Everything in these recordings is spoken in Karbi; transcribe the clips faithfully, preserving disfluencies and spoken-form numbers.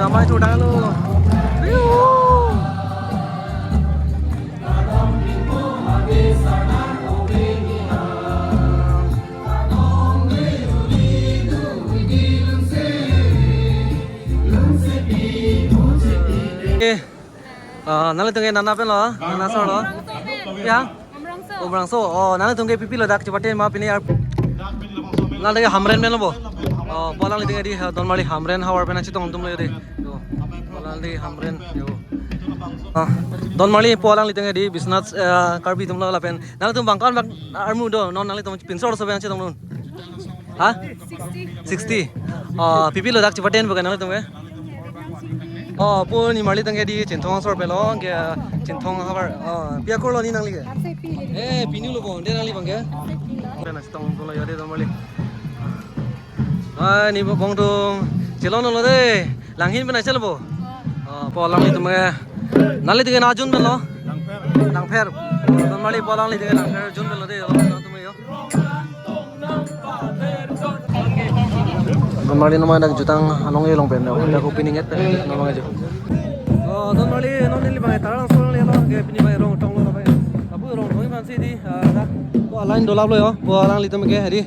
Mai chodang lo. Eh, ah, nanglitum ke nana pen lo, nana asor lo. Ya? Umrangso. Umrangso. Oh, nanglitum ke P P lo dak chepaten ma pini ar. Nangli ke Hamren pen lo bo. Oh, po alanglitum ke di, ah, Donmarli Hamren havar pen nangchetong atum lo di. Yo. Po alangli Hamren. Yo. Ah, Donmarli po alanglitum ke di Biswanath, ah, Karbi atum lo lapen. Nanglitum bang ko-an bak armu do, non nanglitum pinso arloso pen nangchetongdun. Ha? Sixty. Sixty. Oh, P P lo dak chepaten bo ke nanglitum ke? Oh, po nimarli tangke di Chinthong asor pen lo, ke Chinthong havar. Oh, pi akur lo ni nangli ke? Arse pi le. Eh, pini lo ko, de nangli bang ke? Arse pi lo. Pen nangchetong atum lo yo de Donmarli. Ai, ni bong tung chelong lo de. Langhin pen nangchelo bo. Oh, po alanglitum ke. Nanglitum ke na jun pen lo? Langpher. Langpher. Donmarli po alanglitum ke Langpher jun pen lo de. Yo, alanglitum yo. Donmarli non ma dak jutang along elong pen, dak ko pini nget pen non ma jo. Oh, Donmarli non neli bang Taralangso le lo, ke pini bang rong tong lo bang. Apu rong tong man si di, ah, da. Ko alang dolap lo yo, ko alanglitum ke hari.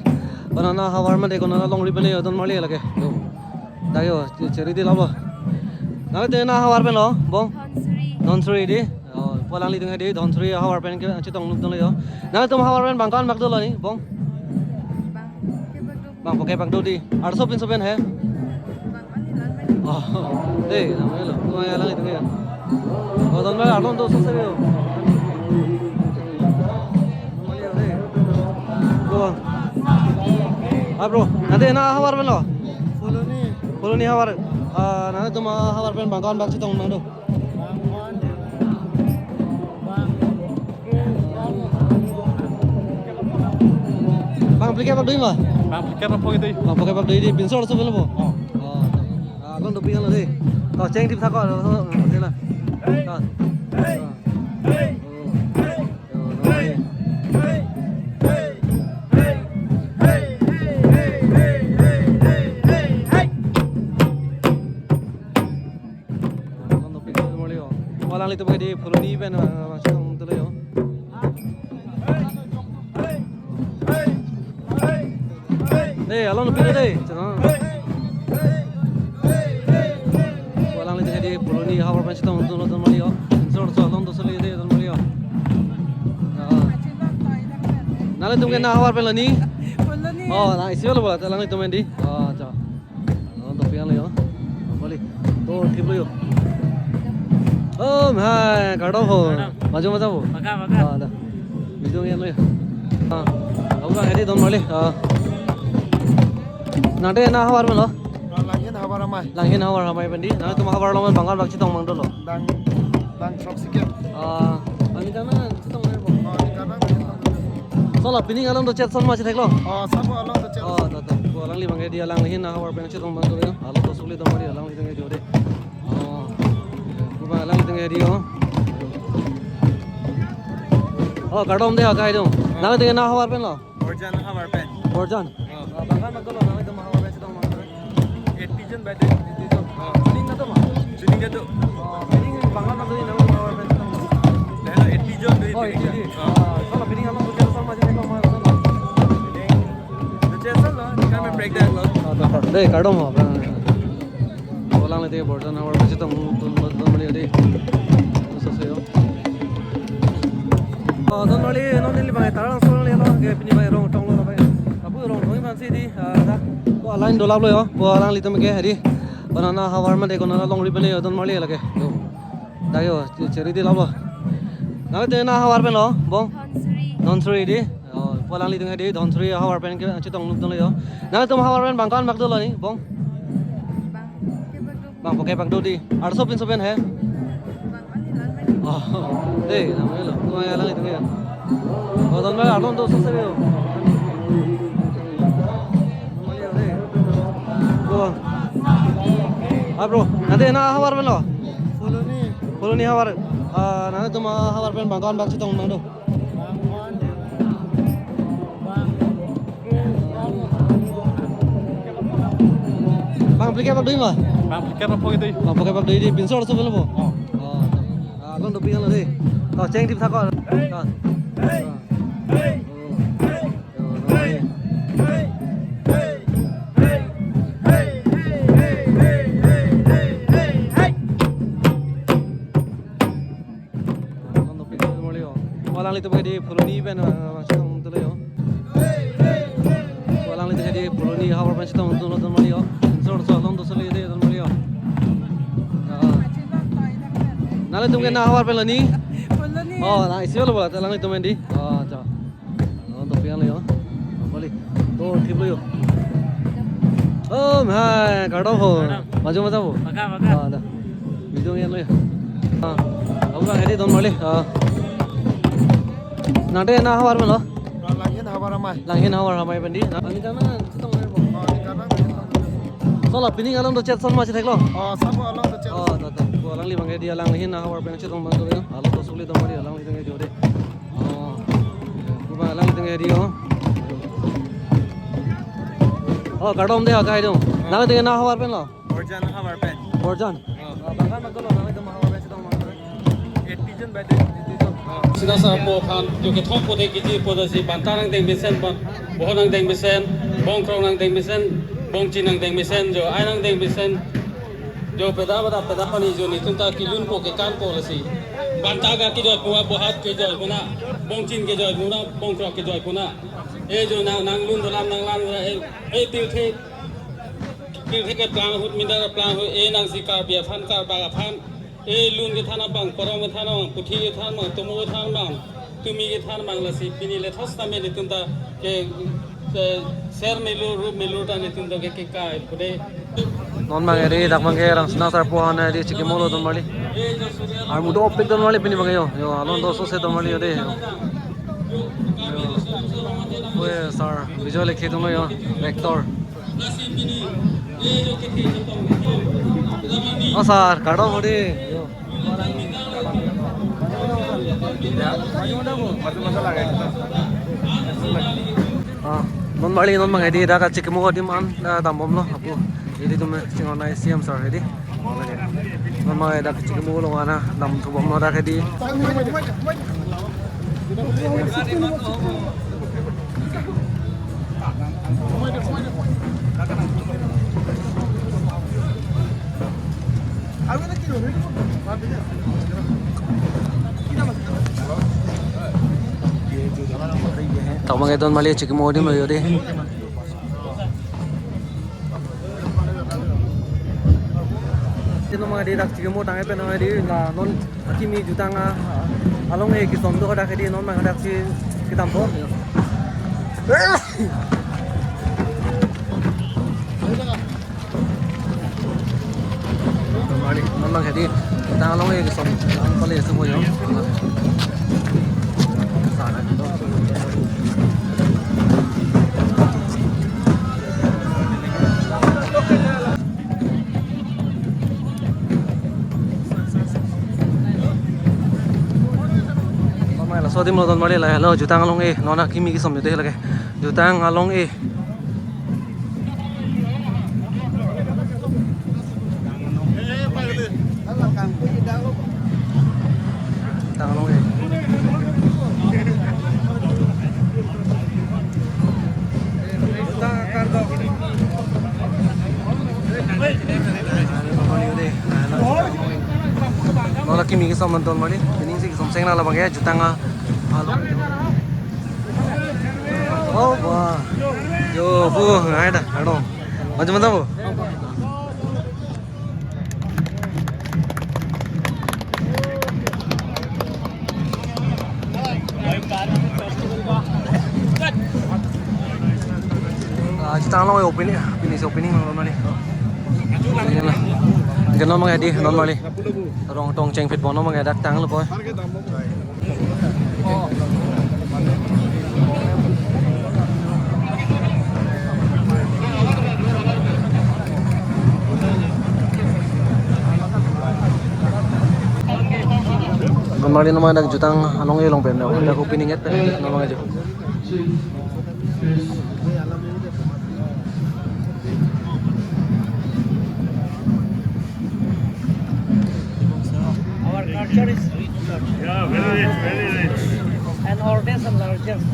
Konana havar mate konana longri pen yo Donmarli lake. Yo. Dak yo, cheri di lap lo. Nangtum na havar pen lo, bong? Dhansiri. Dhansiri di. Oh, po alanglitum ke di Dhansiri havar pen ke chetong nuk dong yo. Nangtum havar pen bang ko-an bak dolo ni, bong? Bang, ke bak do. Bang, po ke bak do di. Arloso pinso pen he? Bang, mani lan mani. Oh, de, nang lo. Ko alanglitum ya. Oh, Donmarli arlong do so se yo. Ko. Ah, bro, nangtum na havar pen lo? Phuloni. Phuloni havar. Ah, nangtum havar pen bang ko-an bak chetong nang do? Bang phlikep bak do ma? Bang phlikep bak phlikep do. Bang phlikep bak do di pinso arloso pen lo bo? Oh. Oh. Ah, along dopik lo de. To cheng tip thak ko, lo, lo, lo, lo. Ah. Ah. Oh. Yo, no, eh. Along dopik lo Donmarli yo. Alanglitum ke di Phuloni pen, ah, nangchetong atum lo yo. Eh, along dopik lo de. Chalo. Alanglitum ke di Phuloni havar pen chetong atum lo Donmarli yo. Insor so along do so le de Donmarli yo. Ya. Nanglitum ke na havar pen lo ni? Phuloni. Oh, na isi lo bola, alanglitum ke di. Oh, cha. Along dopik lo yo. Bali. To, tip lo yo. Oh, hai, kardom ho. Kardom. Majo majo bo. Paka, paka. Ah, da. Video ngen lo yo. Ah, abu bang hari Donmarli. Ah. Nangtum na havar pen lo? Ah, Langhin havar amei. Langhin havar amei pen di. Nangtum havar along pen bang ko-an bak chetong mang dolo? Bang, bang throk si ke. Ah, bang ni kana chetong mang bo. Ah, ni kana chetong mang bo. So la pini along do chet son ma chethek lo? Ah, sabo along do chet. Ah, to, to. Ko alangli bang ke di alang Langhin havar pen chetong mang dolo yo. Along do suli Donmarli alangli tangke jo de. Oh. Ko bang alangli tangke di yo. Oh, kardom de ha kai dong. Nangtum na havar pen lo? Borjan havar pen. Borjan? Oh. Ah, bang ko-an bak dolo nangtum havar pen chetong mang dolo? Eighty jon bai de, eighty jon. Oh. Joining na do ma? Joining na do. Oh, joining bang ko-an bak dolo nangtum havar pen chetong mang dolo? Dahlo eighty jon do. Oh, eighty jon. Oh. Ah, so la pini along do chet son ma chethek lo ma? Pini do chet son lo, kami break dance lo. Ah, to, to. De, kardom ho. Ko alanglitum ke Borjan havar pen chetong atum lo Donmarli di. So se yo. Oh, Donmarli non neli bang Taralangso le lo, ke pini bang rong tong lo bang. Apu rong tong man si di, ah, da. Ko alang dolap lo yo. Ko alanglitum ke hari. Konana havar mate konana longri pen yo Donmarli lake. Yo. Dak yo, che-, cheri di lap lo. Nangtum na havar pen lo, bong? Dhansiri. Dhansiri di. Oh, po alanglitum ke di Dhansiri havar pen ke chetong nuk dong lo yo. Nangtum havar pen bang ko-an bak dolo ni, bong? Bang, ke bak do. Bang, po ke bak do di. Arloso pinso pen he? Bang, mani lan mani. Oh, eh, nang lo. Ko alanglitum ya. Oh, Donmarli arlong do so se yo. Ko. Ah, bro, nangtum na havar pen lo? Phuloni. Phuloni havar. Ah, nangtum havar pen bang ko-an bak chetong mang do? Bang phlikep bak do ma? Ram ke na phogi dei. Oh, phogi bak dei dei, pinso arloso ke lo bo. Oh. Oh. Ah, along dopik lo dei. To cheng tip thakot. Ah. Along dopik lo don marli ho. Alanglitum ke dei Phuloni pen, ah, chetong tulo ho. Alanglitum ke dei Phuloni havar pen chetong tulo don marli ho. Pinso arloso along doso le dei don marli ho. Ah. Nanglitum ke na havar pen lo ni? Phuloni. Oh, na isi lo bola, alanglitum dei. Oh, cha. Along dopik lo ho. Balik. To, tip lo ho. Oh, hai, kardom ho. Kardom. Maju, maju bo. Baka, baka. Ah, da. Video ngen lo ho. Ah, abu bang hedi don marli. Ah. Nangte na havar pen lo? Langhin havar amei. Langhin havar amei pen dei. Nangte kana chetong lo bo. Oh, nangte kana chetong lo. So la pining along do chet son ma chethek lo. Oh, sabo along do chet. Oh, to, to. Ko alangli bang hedi, alanghin havar pen chetong bang tulo ho. Along doso le don marli, alanglitum ke jo dei. Oh. Ko bang alanglitum ke dei ho. Oh, kardom dei, akai dong. Nanglitum ke na havar pen lo? Borjan havar pen. Borjan? Oh. Ah, bang kan bang tulo, nanglitum havar pen chetong bang tulo. Eighty jon bai dei, eighty jon. Oh. Sina sa po aphan, jo kethom po dei kiji po dasi, banta nangdeng mesen, bang, boho nangdeng mesen, bongkrok nangdeng mesen, bongchin nangdeng mesen, jo ai nangdeng mesen, jo peda peda peda pani jo netum ta kelun po kekan po lasi. Banta ga kejoi po na, bohat kejoi po na, bongchin kejoi po na, bongkrok kejoi po na. E jo nang, nanglun dolam nanglang ra, e, e pirthe, pirthe keplang ahut, mindar keplang ahut, e nangsi Karbi aphan, Karbak aphan, e lun kethan abang, korong kethan abang, puthi kethan abang, tomo kethan abang, tumi kethan abang lasi pini lethos tame netum ta ke, ke ser melu, rup melu ta netum ta ke, kekai pu dei. Non bang hedi, dak bang ke Rangsina sar po aphan hedi chekimo lo don marli. Armu dopik don marli pini bang ke ho. Ho, along doso se don marli ho dei. Ho. Ho, sir, Bijoy Lekhi atum lo ho, rector. Oh, sir, kardom ho dei. Ah, non marli, non bang hedi dak chekimo adim an, ah, dambomlo, apu. Hedi atum chinghon nai C M sir hedi. Non bang dak chekimo along an dam thubomlo dak hedi. Dak bang ke don marli chekimo adim lo ho dei. Non bang hedi dak chekimo tang pen hedi la non akimi jutang a, along-e kesom do dak hedi non bang dak si kedampo. Don marli, non bang hedi jutang along-e kesom, lang pale sumo ho. Amei laso adim lo don marli, la lo jutang along-e, non akimi kesom jute lake. Jutang along-e. Jutang along-e. Non akimi kesom don marli, pining si kesom cheng na labang ke jutang a, along. Oh, wah. Yo, bu, ngai da, ano. Maju, maju, bu. Ah, jutang along opening, finish opening lo mane. Jan lo mane di, non mane. Rong tong cheng phit bom lo mane dak tanglo ko. Don marli non mane dak jutang along-e along pen dak opening et pen non mane jo. Culture is rich culture. Yeah, very rich, very rich. And oldest and largest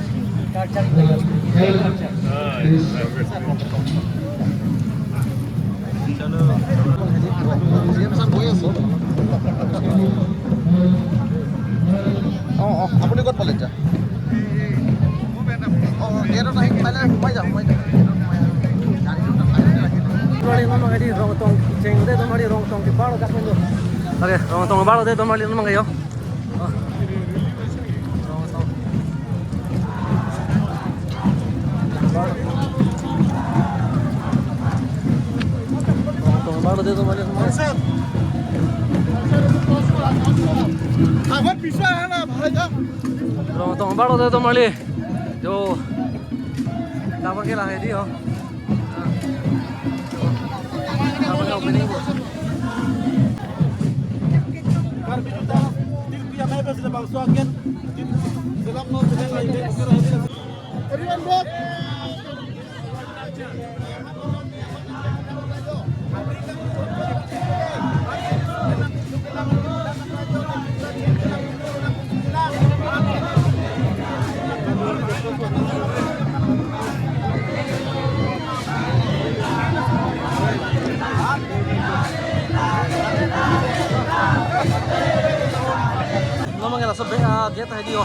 culture in the world, Indian culture. Ah, yes, perfect. অ, অ, আপুনি ক'ত পালে এতিয়া? অ, অ, গেটত আহি সোমাই যায়, সোমাই যায়, সোমাই যায়। Donmarli, non abang hedi Rongtong cheng de, Donmarli, Rongtong ke baro dak mendo. Oke, Rongtong baro de, Donmarli, non abang yo. Oh. Rongtong. Rongtong baro de, Donmarli, non abang. Rongtong baro de, Donmarli. Jo. Dak abang ke la hedi ho. Dak abang ke opening bo. Karbi Juta, Tirpi amai bas le bangso agen. Selam no, selam no. Everyone, go. Non abang ke laso be, ah, gate hedi ho.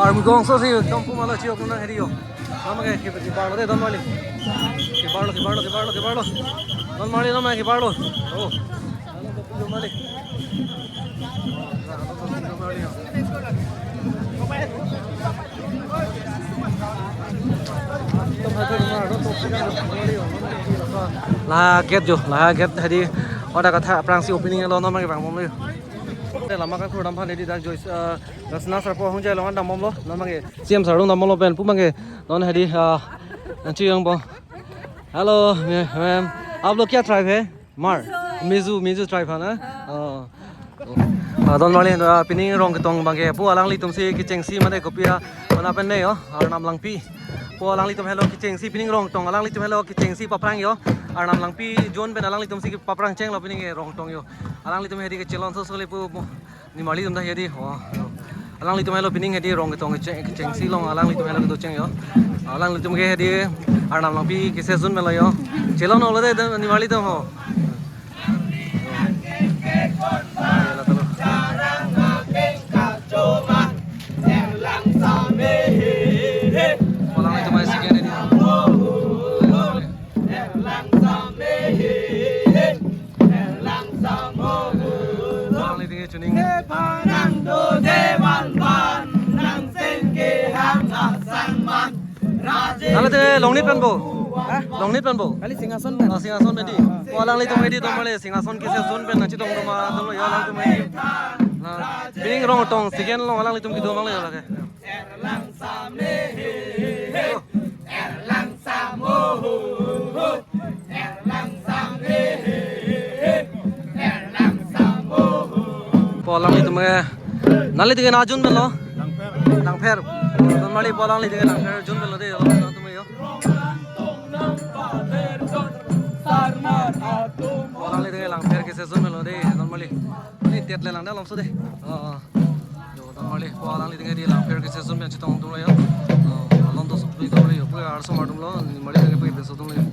Army kongso si tom pu malo chi-ok nang hedi ho. Non abang ke, ke, ke baro de Donmarli. Ke baro, ke baro, ke baro, ke baro. Donmarli, non abang ke baro. Oh. Donmarli. La gate jo, la gate hedi. Oda katha aphrangsi opening lo, non abang ke vang bomlo. Te lama kan kurdam aphan hedi dak Joyce, eh, Rasna sir po hungjai along an dam bomlo, non abang ke C M sir along dam bomlo pen pu abang ke non hedi, eh, nangchijong bom. Hello, ma-, ma'am. आप लोग क्या tribe है? Hmar. Mizo, Mizo tribe है ना? Oh. Ah, Donmarli, ah, pining Rongketong abang ke pu alanglitum si kechengsi mane kopi a, mana pen ne yo, Arnam Langpi. Pu alanglitum helo kechengsi pining Rongtong, alanglitum helo kechengsi paphrang yo. Arnam Langpi John pen alanglitum si paphrang chenglo pining ke Rongtong yo. Alanglitum hedi kechelon so so le pu mo. Nimarli atum ta hedi ho. Alanglitum helo pining hedi Rongketong kecheng, kechengsi along alanglitum helo kedo cheng yo. Alanglitum ke hedi Arnam Langpi kese jun melo yo. Chelon lo de, de nimarli atum ho. Alanglitum ai second hedi. Alanglitum ke chuning. Nangli te Longnit pen bo? Ha? Longnit pen bo? Kali Singhason pen. Ah, Singhason pen di. Pu alanglitum hedi Donmarli Singhason kese jun pen nangchetong doma dolo yo alanglitum hedi. Na, pining Rongtong second along alanglitum kedo abang le yo lake. Pu alanglitum ke, nanglitum ke na jun pen lo? Langpher. Langpher. Donmarli pu alanglitum ke Langpher jun pen lo de, alanglitum yo. Pu alanglitum ke Langpher kese jun pen lo de, Donmarli. Ni tet le lang da lom so de. Oh, oh. Jo, Donmarli, pu alanglitum ke hedi Langpher kese jun pen chetong atum lo yo. Oh, alon to sup atum lo yo. Pu arso mar atum lo, nimarli ke pu penso atum lo yo.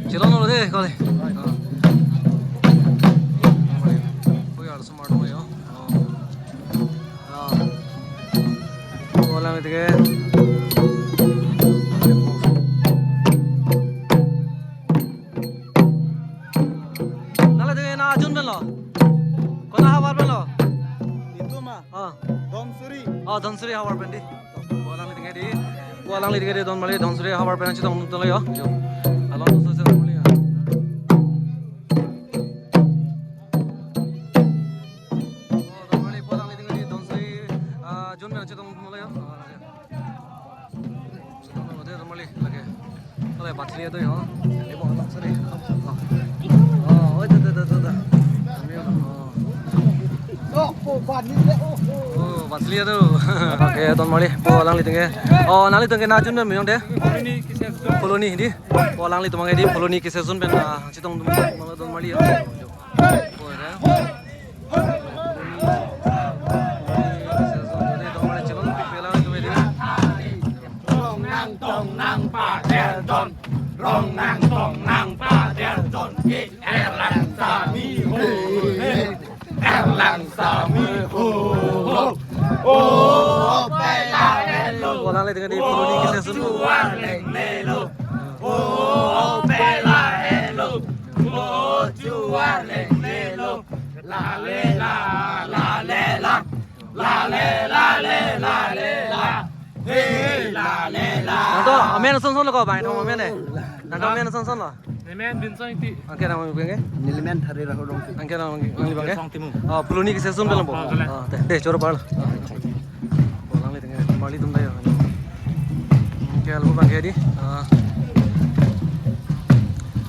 Chelon lo de, kali. Oh. Pu arso mar atum lo yo. Oh. Oh. Pu alanglitum ke. Nanglitum ke na jun pen lo? Kona havar pen lo? Itum ma? Ah. Dhansiri. Ah, Dhansiri havar pen di. Pu alanglitum ke di. Pu alanglitum ke di Donmarli Dhansiri havar pen chetong atum lo yo. Jo. Alon to so se Donmarli yo. Oh, Donmarli pu alanglitum ke di Dhansiri, ah, jun pen chetong atum lo yo. Chetong lo de Donmarli lake. Ole bathli do yo. Ebo alam sari. Oh, oh, da, da, da, da, da. Oh. Oh, bathli do. Oke, Donmarli. Pu alanglitum ke. Oh, nanglitum ke na jun pen minong de. Colony di. Pu alanglitum ke di Colony kese jun pen, ah, chetong atum lo Donmarli yo. Oh, ya. Ko alanglitum ke di puloni kesesonlo. Nangtum amen asonsonlo ko, bang, nangtum amen eh. Nangtum amen asonsonlo. Nemen Binson Ingti. Anke nang bang ke? Nelimen Thari Rahu Rongpi. Anke nang, nangli bang ke? Song Timung. Oh, puloni keseson pen lo bo. Oh, jale. Oh, de, de, choro pal. Oh, alanglitum ke, marlitum ta yo. Anke lapu bang ke di. Ah.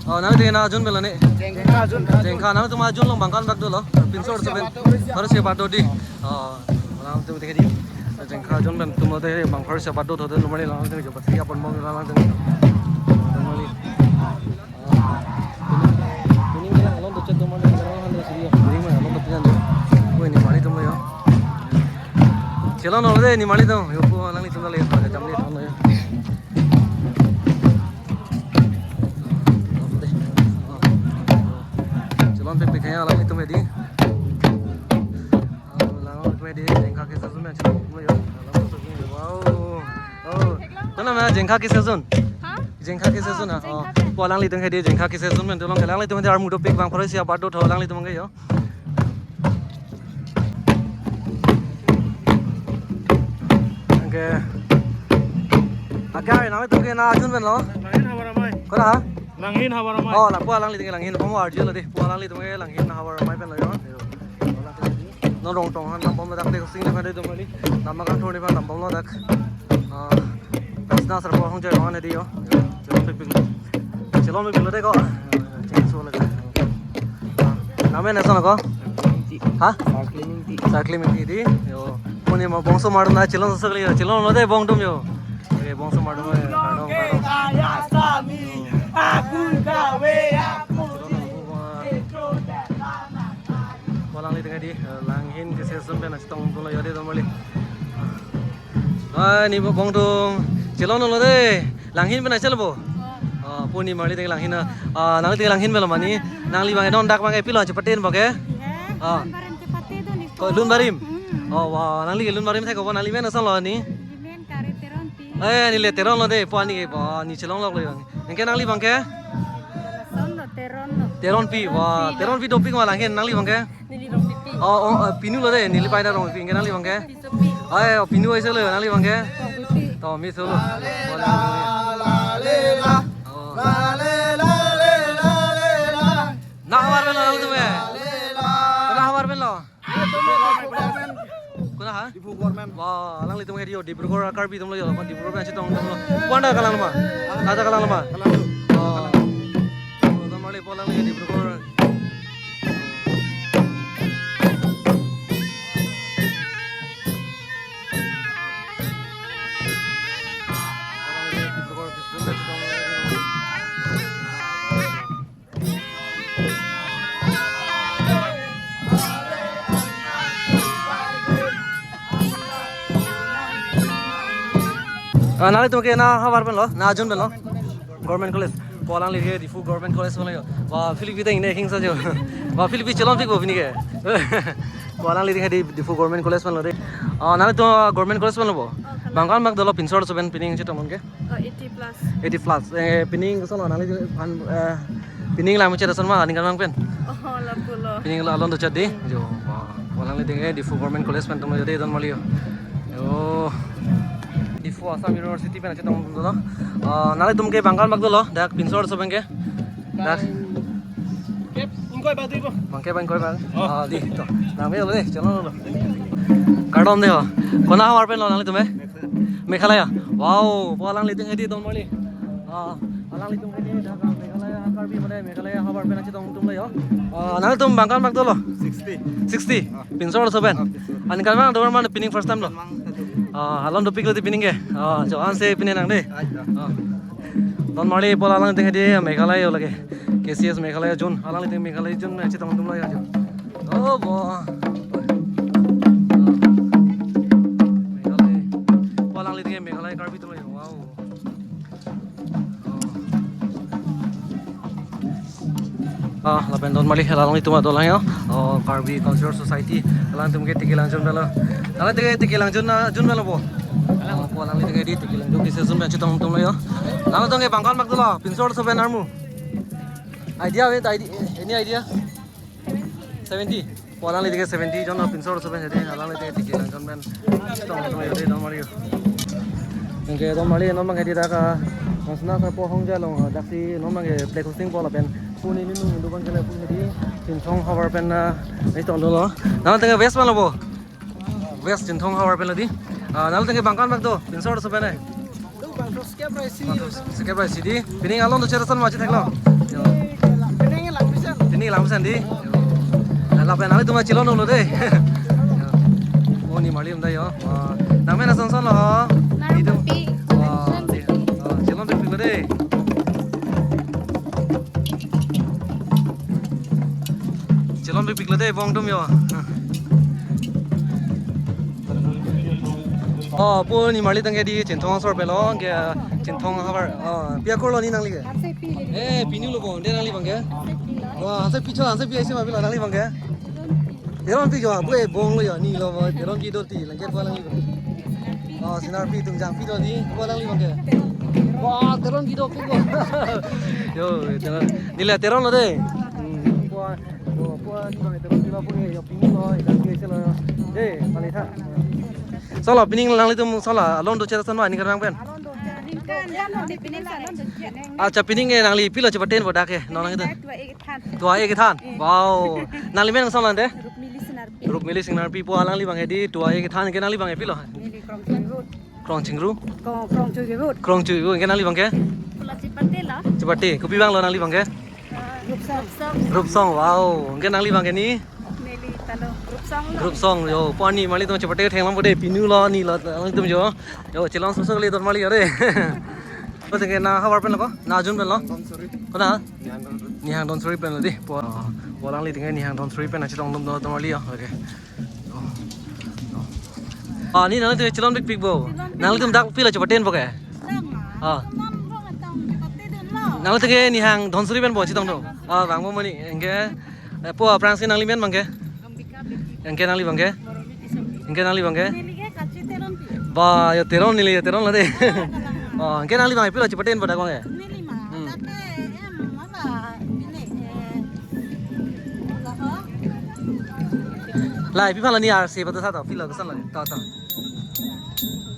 Oh, nangtum ke na ajon pen lo ne? Jengkha ajon. Jengkha, nangtum ajon along bang ko-an bak dolo? Pinso arloso pen. Pharo isi abat do di. Oh, alanglitum ke di. Jengkha ajon pen atum lote bang pharo isi abat do thot, normally alanglitum ke pati apon bong alanglitum. Normally. Pining ke lang along dochet do mane, lang han do siri ya. Pining mane along dochet do. Ko ne marlitum lo yo. Chelonglo de ne marlitum. Yo, ko alanglitum le yo. Jam le thon lo yo. Chelong pe pe kaya alanglitum di. Alanglitum di, jengkha keseson pen chelong lo yo. Wow. Oh. Ko-an ma jengkha keseson? Ha? Jengkha keseson, ah, ah, jengkha, oh, pen. Ko alanglitum ke di jengkha keseson pen chelong, alanglitum di armu dopik, bang pharo isi abat do thot alanglitum ke yo. Anke. Anke, nangtum ke na ajon pen lo? Langhin Havar Amei. Ko-an ha? Langhin Havar Amei. Oh, lapu alanglitum ke Langhin, bang arjulo de. Ko alanglitum ke Langhin Havar Amei pen lo yo. Non Rongtong aphan dambom lo dak de, kosing de aphan de normally. Nama kan thoni aphan dambom lo dak. Ah, Dasna Sarpo Ahongjai aphan di yo. Chelong pik pik. Chelong pik pik lo de ko. Cheng so lo de. Ah, nangmen ason ko? Ha? Sarklim Ingti. Sarklim Ingti di. Yo. Puni ma bongso mardom na chelong so kali yo. Chelonglo de bong atum yo. Oke, bongso mardom, eh, kardom, kardom. Ko alanglitum ke di, eh, Langhin keseson pen chetongdunlo yo de normally. Ah, ne bong atum chelonglo de. Langhin pen chelo bo. Oh, puni marlitum ke Langhin na. Ah, nanglitum ke Langhin pen lo ma ne? Nangli bang non dak bang ke pilo chepatin bang ke? Ah. Lun Barim chepate do ne. Ko Lun Barim? Hmm. Oh, wah, nangli ke Lun Barim thek ko, nangli men asonlo ne? Nelimen Kare Teronpi. Eh, ne le Teron lo de, po ne ke, po ne chelong lok lo yo. Anke nangli bang ke? Sonlo, Teron lo. Teronpi, wah, Teronpi lo. Teronpi dopik ma Langhin, nangli bang ke? Neli Rongpipi. Oh, oh, eh, pinu lo de, neli pai ta Rongpipi, anke nangli bang ke? Pisopi. Ai, oh, pinu aise lo, nangli bang ke? Rongpipi. To, mi solo. Oh. Na havar pen lo nangtum ke? Na havar pen lo? Ko-an ha? Diphu Government. Wah, alanglitum ke di yo, Dibrugarh Karbi atum lo yo, Dibrugarh pen chetongdunlo. Ko-an ta kalang ma? Ada kalang ma? Kalang. Oh. Normally po alangli Dibrugarh. Ah, nanglitum ke na havar pen lo, na ajon pen lo? Government College. Ko alangli ke Diphu Government College pen lo yo. Wah, Philip ta ingne hingsa jo. Wah, Philip chelong pik bo pini ke. Ko alangli ke di Diphu Government College pen lo de. Ah, nanglitum Government College pen lo bo? Oh, kalang. Bang ko-an bak dolo pinso arloso pen pining chetongdun ke? Oh, eighty plus. Eighty plus. Eh, pining kosonlo nangli an, eh, pining lang muchot ason ma, aningkan bang pen? Oh, lapu lo. Pining lo along dochet di. Jo, wah, ko alanglitum ke Diphu Government College pen atum lo yo de, don mali yo. Yo. Diphu Assam University pen chetongdunlo. Ah, nanglitum ke bang ko-an bak dolo, dak pinso arloso pen ke? Dak. Kep, ingkoi bak dui bo. Bang ke bang ingkoi bak. Oh. Ah, di to. Nang me lo de, chelonglo. Kardom de ho. Ko-an havar pen lo nanglitum ke? Meghalaya. Wow, po alanglitum ke di don mali. Ah, alanglitum ke di dak Meghalaya, Karbi mane Meghalaya havar pen chetongdunlo yo. Ah, nanglitum bang ko-an bak dolo? Sixty. Sixty? Ah. Pinso arloso pen? Ah, pinso. Aningkan bang do mane pining first time lo? Mang satu. Ah, along dopik lo di pining ke? Ah, jo anse pining nang de. Ai, ah. Ah. Don mali po alangtum ke di Meghalaya lo ke. K C S Meghalaya Zone, alanglitum Meghalaya Zone pen chetongdunlo yo jo. Oh, bo. Meghalaya. Ko alanglitum Meghalaya Karbi atum lo yo. Wow. Oh. Ah, lapen don marli alanglitum dolang yo. Oh, Karbi Cultural Society. Alangtum ke tiki lang jun belo. Alang tiki, tiki lang jun na jun belo bo. Oh, po alangli tiki di tiki lang jun kisa jun belo chetong tum yo. Alangtum ke bang ko-an bak dolo. Pinso arloso pen armu. Idea, wait, idea. Any idea? Seventy. Po alangli tiki seventy jon pinso arloso pen jadi alangli tiki tiki lang jun pen chetong tum yo di don marli yo. Anke don marli non bang ke di dak, ah, masna sa po hong jalong, ah, daksi non bang ke flag hosting po lapen puni ni nung do bang ke le puni di Chinthong havar pen, ah, ni tong dolo. Nang tengah West mana bo? West Chinthong havar pen lo di. Ah, nang tengah bang ko-an bak do? Pinso arloso pen eh. Bang to skep rai si. Bang to skep rai si di. Pining along to cherasan ma chithek lo. Pining lang mesen. Pining lang mesen di. Lapen nanglitum chelonglo de. Oh, nimarli um da yo. Wah, nang men ason son lo. Nang itum. Pi. Wah, di. Oh, chelongpikpik lo de. Chelongpikpik lo de, bong atum yo. Oh, po nimarli tangke di Chinthong asor pen lo, ke Chinthong havar. Oh, pi akur lo ni nangli ke? Hanse pi. Eh, pinu lo bong, de nangli bang ke? Hanse pi lo. Wah, hanse pi cho, hanse pi isi ma pi lo nangli bang ke? Teronpi jo, abu e bong lo yo, ni lo bo, teron kedo ti, lang ke po alangli bang. Oh, Sinarpi Tungjangpi do ni, po alangli bang ke. Wah, teron kedo pi bo. Yo, teron. Neli teron lo de. Hmm, po, po, po, ni bang teron kedo po ke, yo pinu lo, ikan ke lo. De, balik tha. Solo, pining nanglitum solo, along do cherasan ma, ni karang pen. Accha, pining ke nangli pilo chepaten bo dak ke, non nangli tu. Tua e kethan. Wow. Nangli men solo de? Rukmili Sinarpi. Rukmili Sinarpi po alangli bang ke di, tua e kethan ke nangli bang ke pilo. Neli Krongchingru. Krongchingru. Krong, Krongchingru. Krongchingru ke nangli bang ke? Pula chepate lo. Chepate. Kopi bang lo nangli bang ke? Rupsong. Rupsong, wow. Ke nangli bang ke ni? Neli talo. Rupsong lo. Rupsong, yo. Po nimarli atum chepate thenglang po de, pinu lo, ni lo, alangtum jo. Yo, chelong susu kali don marli yo de. Ko tengke na havar pen lo ko? Na jun pen lo? Kona? Nihang Donsuri pen lo di. Po, po alangli tengke Nihang Donsuri pen achetong dum don marli yo. Okay. Ah, ni nangli tengke chelongpikpik bo. Nanglitum dak pilo chepaten bo ke? Ah. Nangli tengke Nihang Donsuri pen bo chetong do. Ah, bang bo mani. Anke, eh, po aphrang si nangli men bang ke? Anke nangli bang ke? Anke nangli bang ke? Ba, yo teron neli, yo teron lo de. Oh, anke nangli bang pilo chepaten bo dak bang ke? Hmm. Lai, pi phan lo ni arsi bata sa to, pilo koson lo, to, to.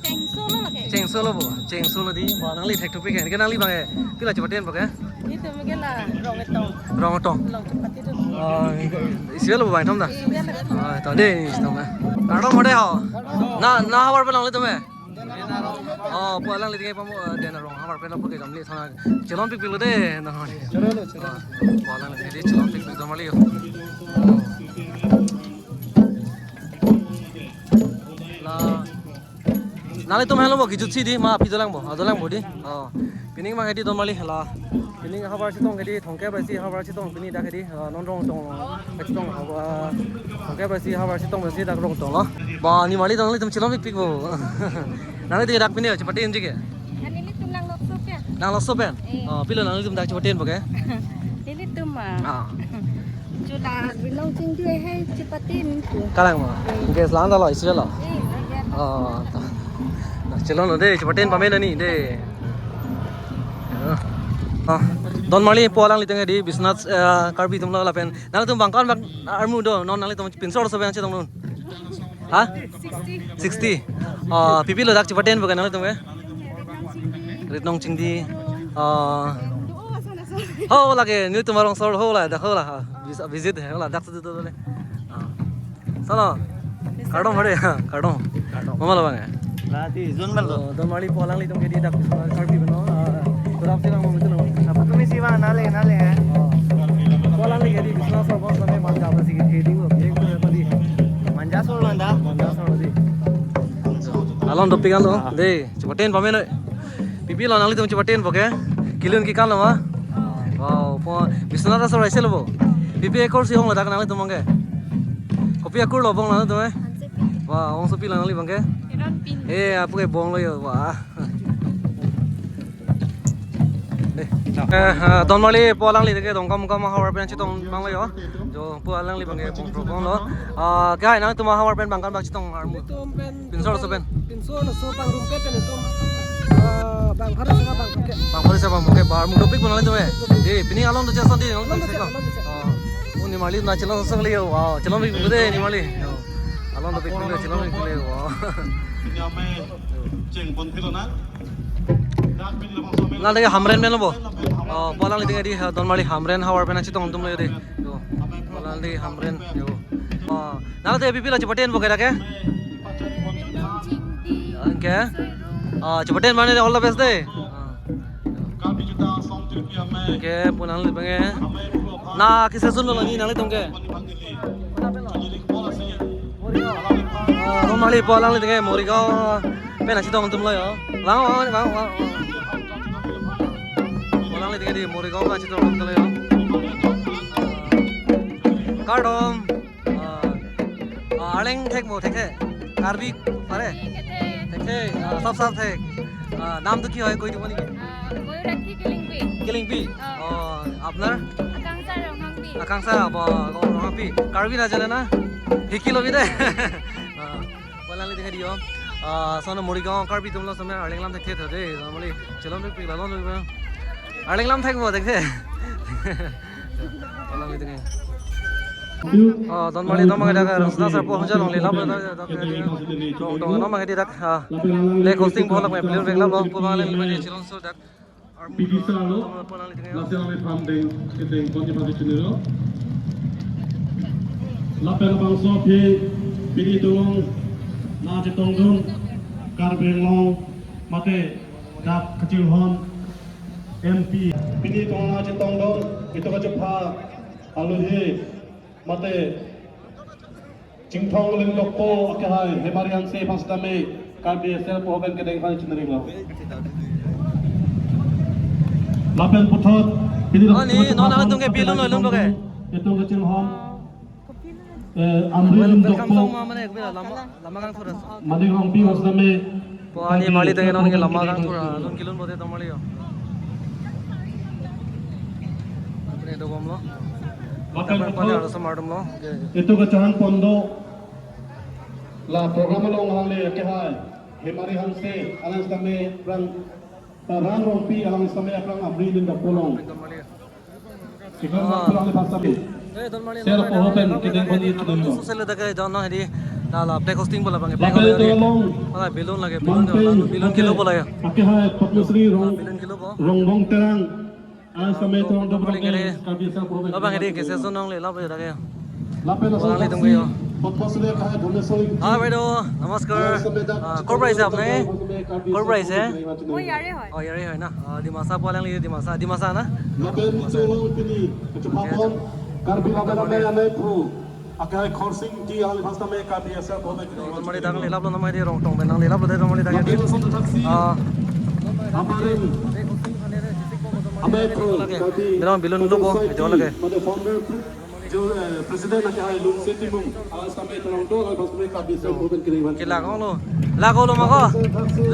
Chengso lo lake. Chengso lo bo, chengso lo di, ba nangli thekthupik ke, anke nangli bang ke, pilo chepaten bo ke? Itum ke la Rong Etong. Rong Etong. Long chepate tu. Oh, isi lo bang thom da. Iya, iya. Ah, to de, isi thom da. Kardom hode ho. Na, na havar pen longle tum eh. Oh, po alangli tengke pamo, eh, de na Rong havar pen lo po ke jamli sana. Chelongpikpik lo de, na. Choro lo, choro. Ah, po alangli tengke chelongpikpik don marli yo. Oh. La. Nanglitum helo bo kijut si di ma pi dolang bo, ah, dolang bo di. Oh. Pining bang ke di don marli hala. Pining havar chetong ke di, thomkep ra isi havar chetong pini dak ke di, ah, non Rong Etong lo. Chetong havar. Thomkep ra isi havar chetong ra isi dak Rong Etong lo. Ba nimarli nanglitum chelongpikpik bo. Nangli tengke dak pini chepaten ji ke? Nelitum Nanglokso ke. Nanglokso pen? Eh. Oh, pilo nanglitum dak chepaten bo ke? Nelitum ma. Ah. Chula Ritnong Chingdi hai chepaten pu. Kalang ma. Hmm. Anke selang ta lo, isi lo. Eh, iya. Oh, to. Na, chelonglo de, chepaten pame na ni de. Oh. Don marli po alangli tengke di Biswanath, eh, Karbi atum lo lapen. Nangtum bang ko-an bak armu do, non nanglitum pinso arloso pen chetong non. Ha? Sixty. Sixty. Ah, pi pilo dak chepaten bo ke nanglitum ke? Ritnong Chingdi. Ah. Ho lake, nelitum arong asor ho la, dak ho la, ha. Vis-, visit he la, dak situ tu le. Ah. Solo. Kardom hode, ha, kardom. Kardom. Mama lo bang ya? Lati, jun bang lo. Oh, don marli po alanglitum ke di dak Karbi beno. Ah, kurap silang mo itu lo. Apa tu misi bang, nale, nale ya? Oh. Po alangli ke di Biswanath asor bos sampai manja apa sih gitu, dia itu apa di? Manja asor manja. Manja asor di. Along dopik kan lo, ah. De, chepaten pame noi. Pi pilo nanglitum chepaten bo ke? Kelun kekan lo ma? Wow, po Biswanath asor isi lo bo. Pi pi akur si hong lo dak nanglitum bang ke? Kopi akur lo bong nanglitum eh? Hanse pi. Wah, ongso pilo nangli bang ke? Teronpi. Eh, apu ke bong lo yo, wah. Eh, Eh, eh, Donmarli pu alangli ke Dongkamukam ahavar pen chetong abang lo yo. Jo pu alangli abang ke bongthrok abang lo. Ah, ke hai nangtum ahavar pen bang kan bak chetong armu. Ilitum pen Pinso arloso pen. Pinso arloso bang rum ke pen ilitum, ah, bang pharo seta bang ke. Bang pharo seta bang ke bar mu dopik pu nanglitum eh. Di, pini along doche ason di, along doche, along doche. Oh. Oh, Nimarli na chelong song le. Wow, chelongpik pu de Nimarli. Yo. Along dopik pu le, chelongpik pu le. Wow. Pini amei cheng pon thilo na. Lale Hamren pen lo bo. Oh, pu alangli tengdi, ha, Donmarli Hamren havar pen chetong atum lo yo di. Yo. Pu alangli Hamren yo. Oh, nangte pipilo chepaten bo ke dak ke? Anke. Ah, chepaten mane all the best de. Ah. Anke pu alangli abang ke. Na kisa sun lo ni nanglitum ke. Ah, Donmarli pu alangli tengdi Morigaon pen chetong atum lo yo. Vang, vang, vang, vang. Pu alangli tengdi Morigaon pen chetong atum lo yo. Kardom. Ah, ah, Arleng thek mo, thekthe? Karbi pare? Thekthe, ah, sap sap thek. Ah, নামটো কি হয়, কৈ দিব নেকি? আহ, ময়ূৰাক্ষী কিলিংপি। কিলিংপি? অ। অ, আপোনাৰ? আকাংক্ষা ৰংহাংপি। আকাংক্ষা, ব-, অ, ৰংহাংপি। কাৰ্বি নাজানে না? শিকি লবি দে। অ, pu alangli tengdi yo. Ah, sono Morigaon Karbi atum lo same Arleng lam thekthe thode. Normally, chelongpik pu la lo lo. Arleng lam thek bo thekthe. Pu alangli tengdi. Oh, Donmarli, non abang ke dak, Rasuna Sar pu ahonjat along le lap lo dak, dak, dak, dong, dong, non abang ke dak, ha. Flag hoisting pu lap, balloon vek lap lo, pu abang le, le, chelongso dak. P D sir lo, pu alangli tengdi. Lasi amei phan deng, kedeng pon ni phan chinilo. Lapen bangso aphi, pini itum na chetongdun, Karbi Anglong, mate dak kachinghon M P. Pini itum na chetongdun, itum kachepha, alohi, mate Chingthong Lyngdoh po akehai Hemari Hanse aphan sitame Karbi Association pen kedeng aphan chinilo. Lapen puthot pini Oh, ni, non nangtum ke balloon lo, balloon lo ke? Itum kachinghon, eh, Amri Lyngdoh po. Welcome song ma mane, ekbela lama, lama kangthur ason. Manik Rongpi aphan sitame Pu ani Karbi Nimarli tengdi non ke lama kangthur, lun kelun bote Donmarli yo. Apni dobom lo. Lapen pu arloso mardom lo. Itum kachehang pon do. La program along alangli akehai Hemari Hanse, alang sitame aphrang, Rang Rongpi, alang sitame aphrang Amri Lyngdoh po along. Ikon Ah. Aphrang le pasal. Eh, Donmarli, Sir, Donmarli, po pen Donmarli, kedeng Donmarli, pon Donmarli, itu dulu. Sosai le dak ke Don, no, hedi. La, la, flag hoisting pu labang ke, flag Lapen hoisting. Itu along. Ala balloon lake, balloon Manpeng, lake, balloon kilo pu lake. Akehai Padma Shri Rong, Ah, balloon kilo pu. Rongbong Terang. Alang sitame Terang Donmarli Donmarli kare. Karbi Association pu Labang hedi ke season nong le lap ya dak ke. Lapen Donmarli asal tum ke yo. Padma Shri akehai Bhubaneswar Ingti. Hi, bhai do. Namaskar. Alang sitame dak Ah, কৰ পৰা আহিছে আপুনি? Karbi Association কৰ পৰা আহিছে? pu kedeng aphan chinilo. মই ইয়াৰে হয়। Oh, ইয়াৰে হয় না? Ah, Dimasa pu alangli, Dimasa, Dimasa na? Lapen cholong pini, kachepha pon, Karbi Labang Labang anai phu. Akehai Khorsing Ingti alangli aphan sitame Karbi Association pu kedeng aphan Donmarli chinilo. Dak le lap lo namai di Rongtong pen nang le lap lo de Donmarli dak Lapen di. Lason taksi. Ah. Amarin. Amai phu, Karbi. Belum balloon lo po, Association itu lagi. Mother founder, Jo, eh, President akehai Lungse Timung, alang sitame Terang do, alang sitame Karbi Association pu kedeng aphan. Ke lak lo. Lak lo ma ko?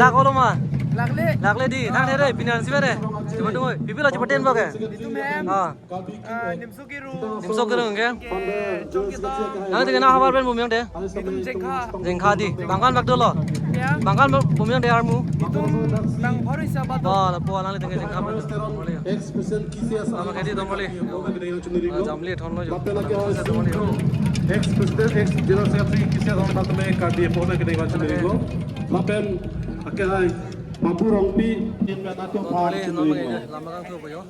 Lak lo ma? Lak le. Lak le di. Thang de re, pini ansi ba re. Coba tunggu. Pipilo chepaten bo ke? Itum hem. Ah. Ah, Nimso Kirung. Nimso Kirung ke? Ke Chongki Kirung. Nangtum ke na havar pen bumi ong de? Itum Jengkha. Jengkha di. Bang kan bak dolo. Ya. Bang kan bumi ong de armu. Itum bang pharo seta bak do. Ba, lapu alangli tengdi Jengkha pen. Ex President K C S Alama kedi Donmarli. Ah, jamli thon lo jo. Lapen lake Donmarli. Ex President, ex General Secretary K C S Alama tame Karbi Association pu kedeng aphan chinilo. Lapen akehai Babu Rongpi, Donmarli, Donmarli, lama kangthur po yo.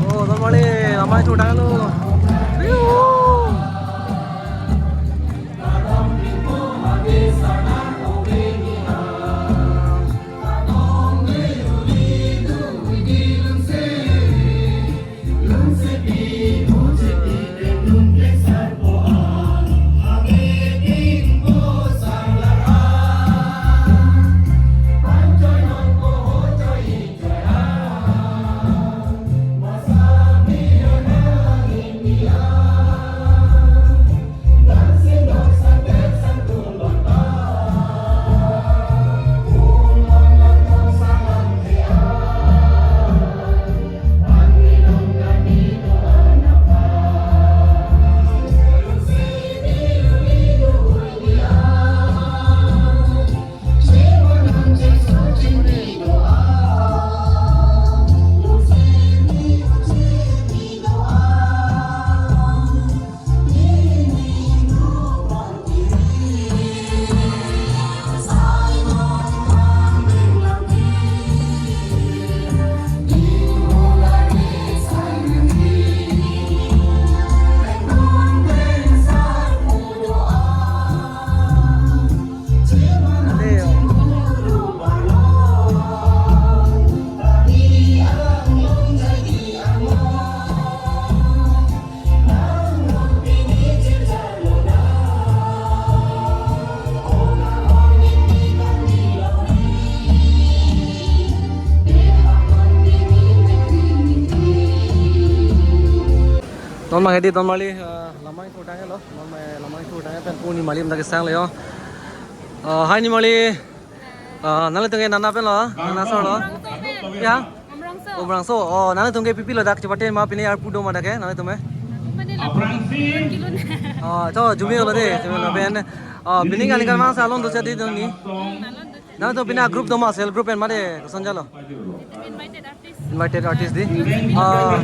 Oh, Donmarli, amai thudang lo. Woo! Non ma hedi don marli, ah, lamai thur tanglo. Non ma lamai thur tang pen pu nimarli mata kesang le yo. Ah, hi nimarli. Ah, nanglitum ke nana pen lo, nana asor lo. Ya? Umrangso. Umrangso. Oh, nanglitum ke pi pi lo dak chepate ma pine arpu do ma dak ke, nanglitum ke? Mane la kilo na. Oh, to jumi lo de, jumi lo pen. Oh, pine kali kali ma salon do chadi don ni. Nanglitum pine group do ma, self group pen ma de, koson jalo. Invited artist. Invited artist di. Ah,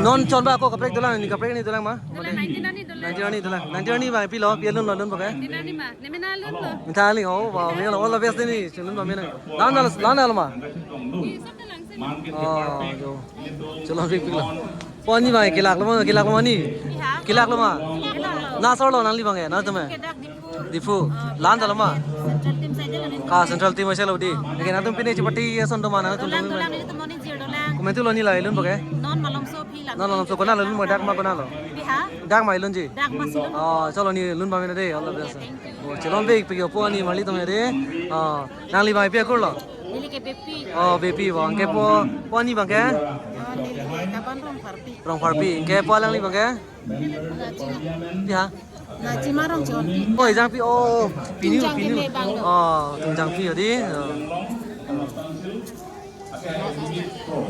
non chon ba ako kaprek dolang ni, kaprek ni dolang ma? Dolang nineteen ani dolang. Nineteen ani dolang. Nineteen ani ba pi lo, pi alun lo, lun ba ke? Nineteen ani ma. Nemena lun lo. Minta ali, oh, wow, me lo, all the best ni, chelun ba me na. Lan dal, lan dal ma. Ni sab dolang se. Oh, jo. Chelun pi pi lo. Po ani ba kelak lo ma, kelak lo ma ni? Kelak lo ma? Nana asor lo nangli abang ke, nanglitum ke? Kedak Diphu. Diphu. Lan dal ma? Central team saja lo ni. Ka central team saja lo di. Oke, nanglitum pine chepate ason do ma nanglitum? Dolang, dolang, nelitum non ingjir dolang. Komantu lo ni la ilun ba ke? Non Malomso aphi lang. Non Malomso, konat lo ilun ma, dak ma konat lo? Pi ha? Dak ma ilun ji? Dak ma si lun. Oh, chalo ni lun ba me na de, all the best. Thank you. Oh, chelon be pi po ani marli atum ya de. Oh, nangli ba pi akur lo? Neli ke Bepi. Oh, Bepi abang ke po, po ani abang ke? Oh, neli Kaban Rongpharpi. Rongpharpi, ke po alangli abang ke? Nachi. Pi ha? Nachima Rongchon. Oh, ejang pi, oh, pinu, Tungjang pinu. Keme bang lo. Oh, Tungjang pi ya di. Oh.